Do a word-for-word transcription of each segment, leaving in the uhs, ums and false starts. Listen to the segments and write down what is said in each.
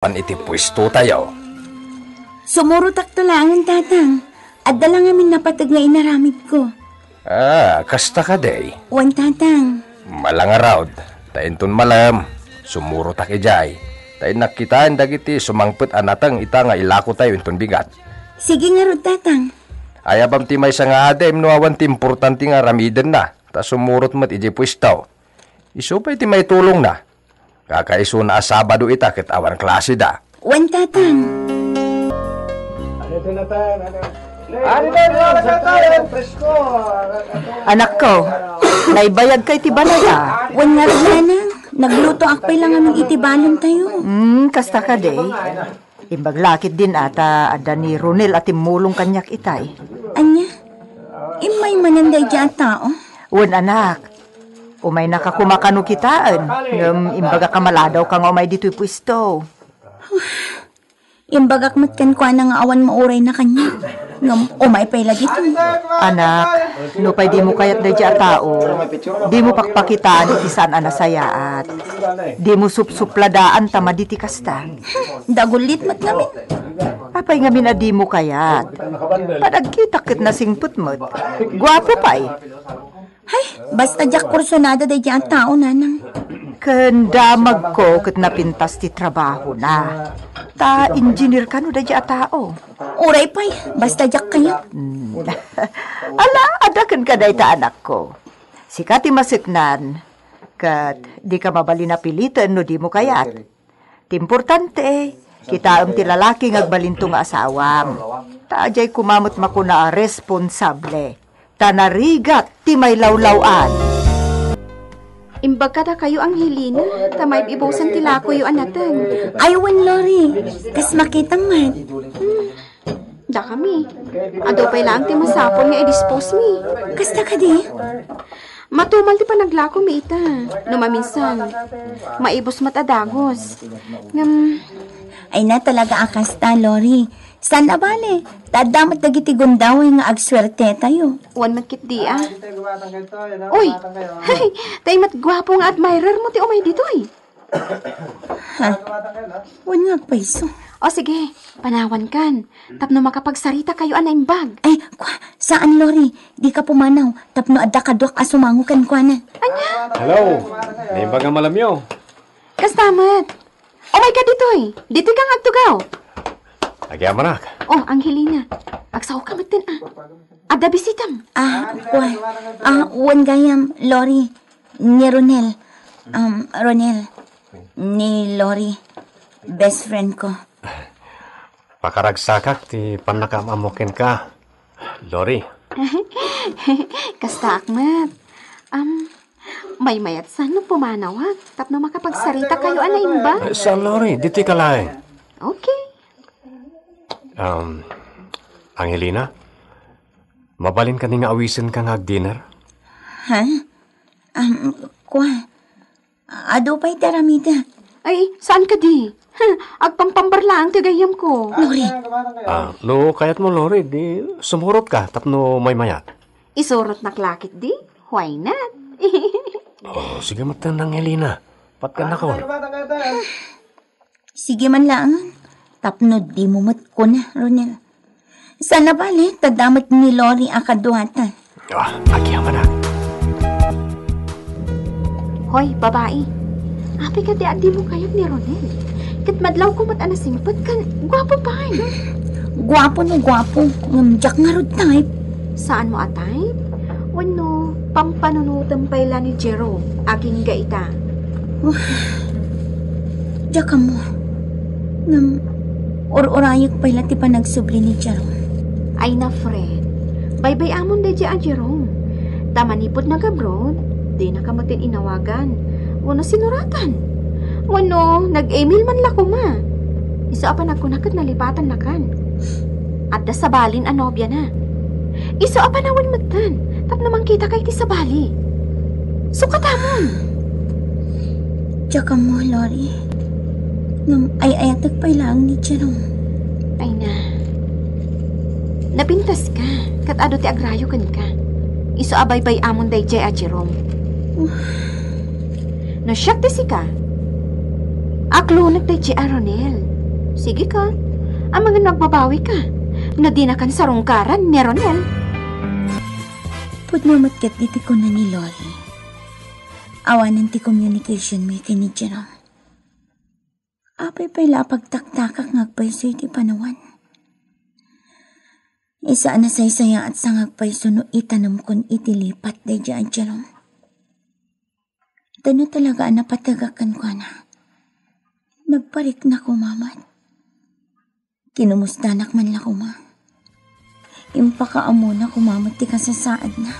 Pan iti puestotayo. Sumurotakto laengen, Tatang. Adda la ngamin napateg nga inaramidko. Ah, kasta kadi? Wen, Tatang. Malangarud, ta inton malem, sumurotak idiay. Ta innak kitaen dagiti sumangpet a nateng ita nga ilakotayo inton bigat. Sige ngarud, Tatang. Ayabam ti maysa nga adim no awan ti importante nga aramidenna, ta sumurot met idiay puesto. Isu pay ti maitulongna. Kakaisuna a Sabado ita ket awan klaseda. Wen, Tatang. Anakko, naibayagka iti balay a? Wen ngarud, Nanang, naglutoak pay la ngamin iti balontayo. Hmm, kasta kadi. Imbag la ketdin a ta adda ni Ronel a timmulong kaniak itay. Ania? Immay manen daydiay a tao? Wen, anak. Umaynaka koma kano kitaen, ngem imbagak a maladawka nga umay ditoy puesto. Imbagak met kenkuana nga awan maurayna kaniak, ngem umay pay la ditoy. Anak, nupay dimo kayat daydiay a tao, dimo pakpakitaan iti saan a nasayaat. Dimo supsupladaan ta madi ti kasta. Dagullit met ngamin. Apay ngamin a dimo kayat? Panagkitak ket nasingpet met. Guapo pay. Hay, basta diak kursunada daydiay a tao, Nanang. Ken damagko ket napintas ti trabahona. Ta engineer kano daydiay a tao. Uray pay, basta diak kayat. Hmm. Ala, adda kenka dayta, anakko. Sika ti maseknan, ket dika mabalin a piliten no dimo kayat. Ti importante, kitaem ti lalaki nga agbalinto nga asawam. Ta adiay koma met makuna a responsable. Ta narigat ti mailawlaw-an. Imbag kadakayo, Angelina, ta maib-ibusan ti lakoyo a nateng. Ay, wen, Lori. Kas makitam met. Hmm. Dakami. Adu pay laeng ti masapul nga i-dispose mi. Kasta kadi? Matumal ti panaglako mi ita. No maminsan, maibus met a dagus. Ngem, ay na talaga a kasta, Lori. Saan a bale? Ta adda met dagiti gundaway nga agsuertetayo. Wen met ketdi a. Uy! Hay! Tay met guapo nga admirer mo ti umay ditoy. Ha? Wen nga agpayso. O sige, panawankan. Tapno makapagsaritakayo a naimbag. Ay, kua, saan, Lori? Dika pumanaw. Tapno adda kaduak a sumango kenkuana. Ania? Hello. Naimbag nga malamyo. Kasta met. Umayka ditoy. Ditoyka nga agtugaw. Agyamanak. O, Angelina. Agsaoka metten a. Adda bisitam. Ah, kua. Ah, wen gayam, Lori. Ni Ronel. Um, Ronel. Ni Lori. Best friend ko. Pakaragsakak ti pannakaam-ammo kenka, Lori. Kastaak met. Am, maymayat sa no pumanawak tapno makapagsaritakayo a naimbag. Eh, saan, Lori? Ditoyka laeng. Okay. Um, Angelina, mabalin kadi nga awisenka nga agdinner? Ha? Um, kua. Adu pay ti aramidek. Ay, saan kadi? Agpampambar laeng ti gayyemko. Lori. Ah, no kayatmo, Lori, di sumurotka tapno maymayat. Isurotnak la ketdi? Why not? Oh, sige met, Angelina. Patgannakon. Sige man laeng. Tapno dimo met kuna, Ronel. Saan a bale, ta adda met ni Lori a kaduata. Ah, agyamanak. Hoy, babai. Apay kadi a dimo kayat ni Ronel? Ket madlawko met a nasingpet ken guapo pay. Guapo no guapo, ngem diak ngarud type. Saanmo a type? Wenno, pampanunotem pay la ni Jerome agingga ita? Diak ammo. Ngem, ur-urayek pay la ti panagsubli ni Jerome. Ay na, friend. Baybay-amon daydiay a Jerome. Ta manipud nag-abroad, dinaka met inawagan. Wenno sinuratan. Wenno, nag-email man la koma. Isu a panagkuna ket nalipatannakan. Adda sabalin a nobiana. Isu a panawen metten, tapno mangkitaka iti sabali. Sukatamon. Diak ammo, Lori. Ngem ay-ayatek pay laeng ni Jerome. Ay na. Napintaska, ket adu ti agrayo kenka. Isu a baybay-amon daydiay a Jerome. No siak ti sika, Aklonek daydi a Ronel. Sige ka. Amangan no agbabawika. No dinakan sarungkaran ni Ronel. Pudno met ket iti kuna ni Lori. Awanen ti communication mi ken ni Jerome. Apay pay la a pagtaktakak nga agpayso iti panawan? Isu a nasaysayaat sa nga agpayso no itanemkon iti lipat daydi a Jerome. Ta no talaga a napategak kenkuana, nagparikna koma met. Kinumustanak man la koma. Impakaammona koma met ti kasasaadna.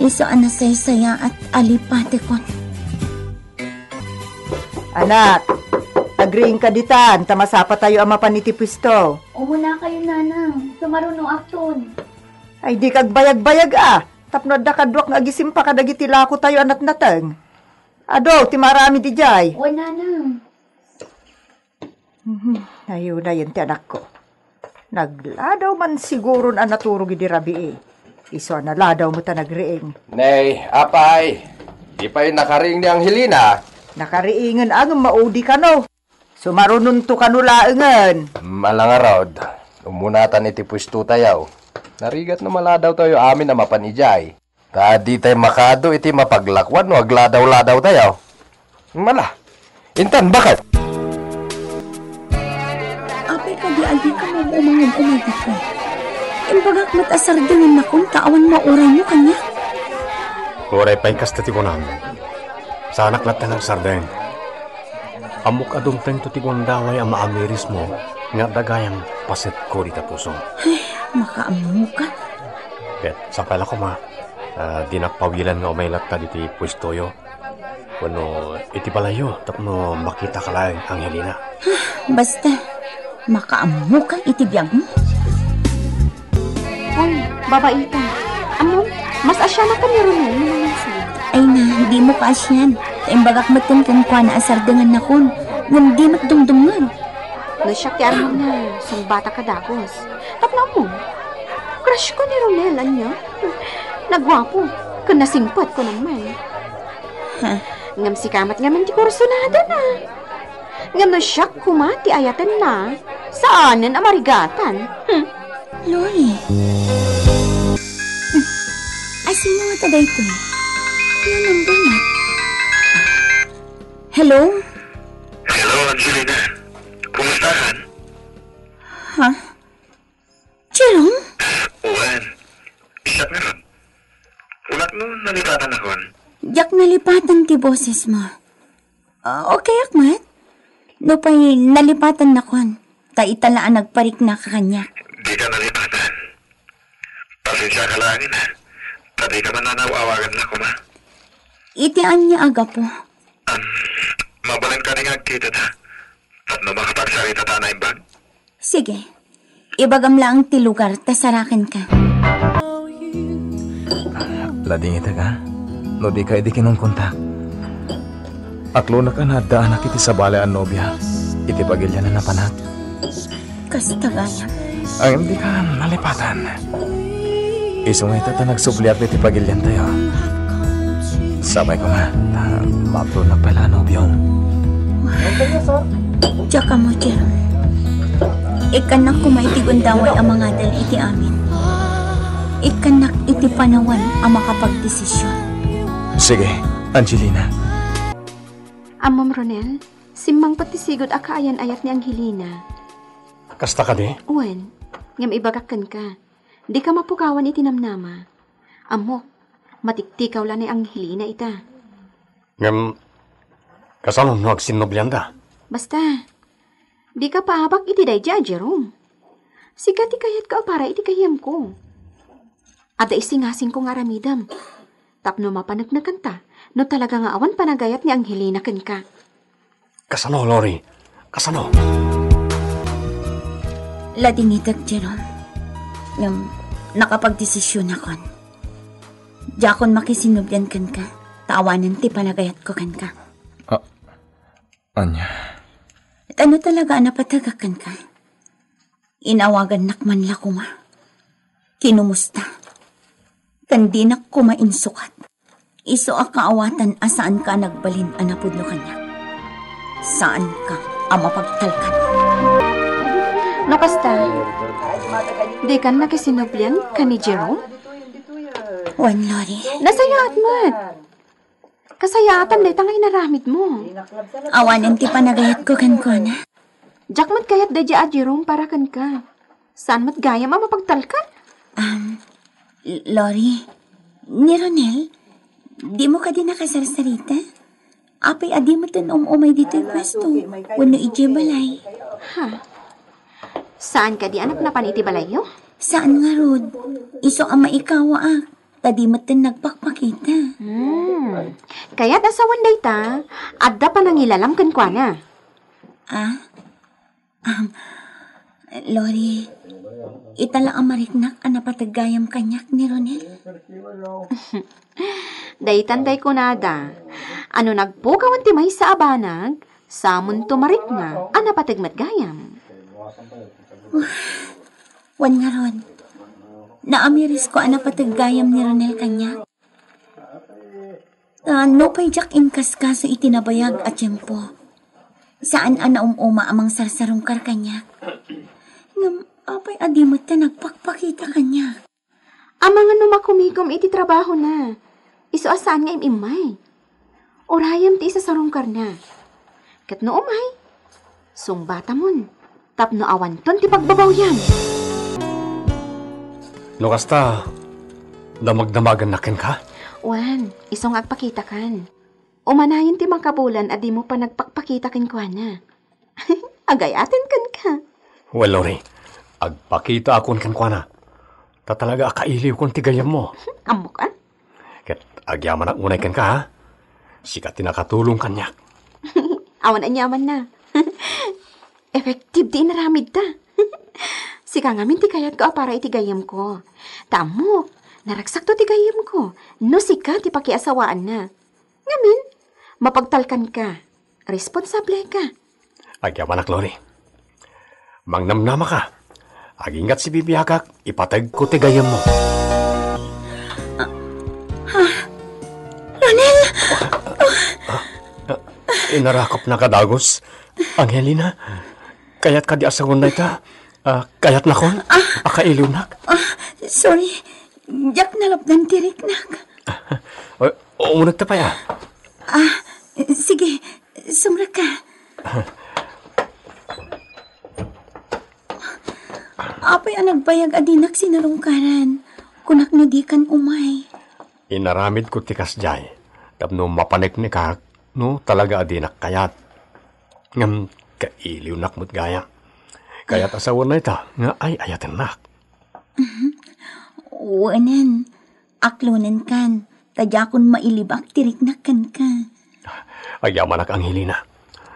Isu a nasaysayaat a lipatekon. Anak, agriingka ditan, ta masapatayo a mapan iti puesto. Umunakayo, nanang. Sumarunoakton. Ay, dika agbayagbayag a. Tapno adda kaduak nga agisimpaka dagiti lakotayo a natnateng. Adu, ti maaramid idiay. Wen, nanang. Mhm, ayunayen ti anakko. Nagladaw man siguron a naturog idi rabii. Isu a naladaw met a nagriing. Nay, apay, di pay nakariing ni Angelina? Nakariingen a ngem maudi kano. Sumarunonto kano laengen. Mm, ala ngarud. Umunatan iti puestotayo. Narigat no maladawtayo amin a mapan idiay. Ta ditay makaadu iti mapaglakuan no agladawladawtayo. Mala, intan, baket. Apay kadi a dika mabumangan umay ditoy? Imbagak met a sardengennakon ta awan mauraymo kaniak. Uray pay kasta ti kunam. Saanak latta nga agsardeng. Ammok a dumtengto ti gundaway a maamirismo nga adda gayam pasetko dita puso. Ay, makaammoka. Ket sapay la koma, ah, dinak pawilan nga umay latta ditoy puestoyo wenno iti balayyo tapno makitaka laeng, Angelina. Basta, makaammoka iti biagmo. Oy, babaita. Ammom, mas asianakan ni Ronel no maminsan. Ay na, dimo kaasian. Ta imbagak met kenkuana a sardengennakon, ngem di met dumdumngeg. No siak ti armamna, sungbatak a dagus. Tapno ammom, crush ko ni Ronel, ania? Naguapo, ken nasingpet, kunam man. Ha? Ngem sika met ngamin ti kursunadana. Ngem no siak koma ti ayatenna, saanen a marigatan. Hmm. Lori. Hmm. Asino ngata daytoy? Ano number na? Hello? Hello, Angelina. Kumusta ka? Ha? Jerome? Wen, siak ngarud. Unak no nalipatanakon? Diak nalipatan ti bosesmo. Ah, okay ak met. Nupay nalipatannakon, ta ita la a nagpariknaka kaniak. Dika nalipatan. Pasensiaka laengen, ha? Ta dika man nanaw-awaganna koma. Iti ania a gapu? Am, mabalin kadi nga agkitata? Tapno makapagsaritata a naimbag? Sige. Ibagam laeng ti lugar ta sarakenka. Ladingitek, a? No dika idi kinunkontak. Aklonek a naaddaanak iti sabali a nobia iti pagilian a napanak. Kasta gayam. Ngem dika nalipatan. Isu nga ita ta nagsubliak iti pagiliantayo. Sapay koma, ta maaklonak pay la a nobiom. Diak ammo, Jerome. Ikkannak koma iti gundaway a mangadal iti amin. Ikkannak iti panawan a makapagdesisyon. Sige, Angelina. Ammom, Ronel, simmangpet ti sigud a kaayan-ayat ni Angelina. Kasta kadi? Wen, ngem ibagak kenka, dika mapukawan iti namnama. Ammok, matiktikaw la ni Angelina ita. Ngem, kasano no agsinnublianda? Basta, dika paabak iti daydi a Jerome. Sika ti kayatko a para iti gayyemko. Adda isingasingko nga aramidem. Tapno mapaneknekanta, no talaga nga awan panagayat ni Angelina kenka. Kasano, Lori? Kasano? Ladingitek, Jerome. Ngem, nakapagdesisyonakon. Diakon makisinnublian kenka, ta awanen ti panagayatko kenka. Ah, ania? Ta no talaga a napategak kenka, inawagannak man la koma. Kinumusta. Ken dinak koma insukat. Isu a kaawatan a saanka a nagbalin a napudno kaniak. Saanka a mapagtalkan. No kasta, dikan nakisinublian ken ni Jerome? Wen, Lori. Nasayaat met. Kasayaatan dayta nga inaramidmo. Awanen ti panagayatko kenkuana. Diak met kayat daydiay a Jerome para kenka. Saan met gayam a mapagtalkan? Um, L-, Lori, ni Ronel, dimo kadi nakasarsarita? Apay a di metten um-umay ditoy puesto wenno idiay balay? Ha? Saan kadi a napnapan iti balayyo? Saan ngarud. Isu a maikawaak, ta di metten nagpakpakita. Hmm. Kayat a sawen dayta, adda panangilalam kenkuana. Ah? Um, Lori, ita la a mariknak a napateg gayam kaniak ni Ronel. Daytan tay kunada, a no nagpukawen ti maysa a banag, samonto marikna a napateg met gayam. Wen ngarud, naamirisko a napateg gayam ni Ronel kaniak. Ta no pay diak inkaskaso iti nabayag a tiempo, saan a naum-uma a mangsarsarungkar kaniak. Ngem apay a di met ta nagpakpakita kaniak? Amangan no makumikom iti trabahona, isu a saan nga im-immay. Urayem ti isasarungkarna. Ket no umay, sungbatamon tapno awanton ti pagbabawiam. No kasta, damagdamagennak kenka? Wen, isu nga agpakitakan. Umanayen ti makabulan a dimo panagpakpakita kenkuana. Agay-aten kenka. Well, Lori, agpakitakon kenkuana. Ta talaga a kailiwkon ti gayyemmo. Ammok a? Ket agyamanak unay kenka, ha? Sika ti nakatulong kaniak. Awan aniamanna. Effective ti inaramidta. Sika ngamin ti kayatko a para iti gayyemko. Ta ammok, naragsakto ti gayyemko no sika ti pakiasawaanna. Ngamin, mapagtalkanka. Responsableka. Agyamanak, Lori. Mangnamnamaka. Aginggat sibibiagak, ipategko ti gayyemmo. Ha? Ronel! Inarakopnaka dagus. Angelina, kayat kadi a sawen dayta? Ah, kayatnakon? Ah. A kailiwnak? Ah, sorry. Diak nalapdan ti riknak. Ay, umunegta pay, ah. Ah, sige. Sumrekka. Apay a nagbayag a dinak sinarungkaran? Kunak no dikan umay. Inaramidko ti kasdiay tapno mapaneknekak no talaga a dinak kayat. Ngem kailiwnak met gayam. Kayat a sawen dayta nga ay-ayatennak. Mhm. Wenen, aklonenkan, ta diakon mailibak ti riknak kenka. Agyamanak, Angelina,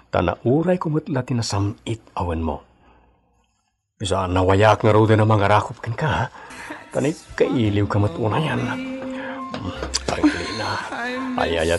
ta naurayko met la ti nasam-it a wenmo. Isu a nawayaak ngaruden a mangarakop kenka, ha? Ta nagkailiwka met unayen. Angelina, ay-ayat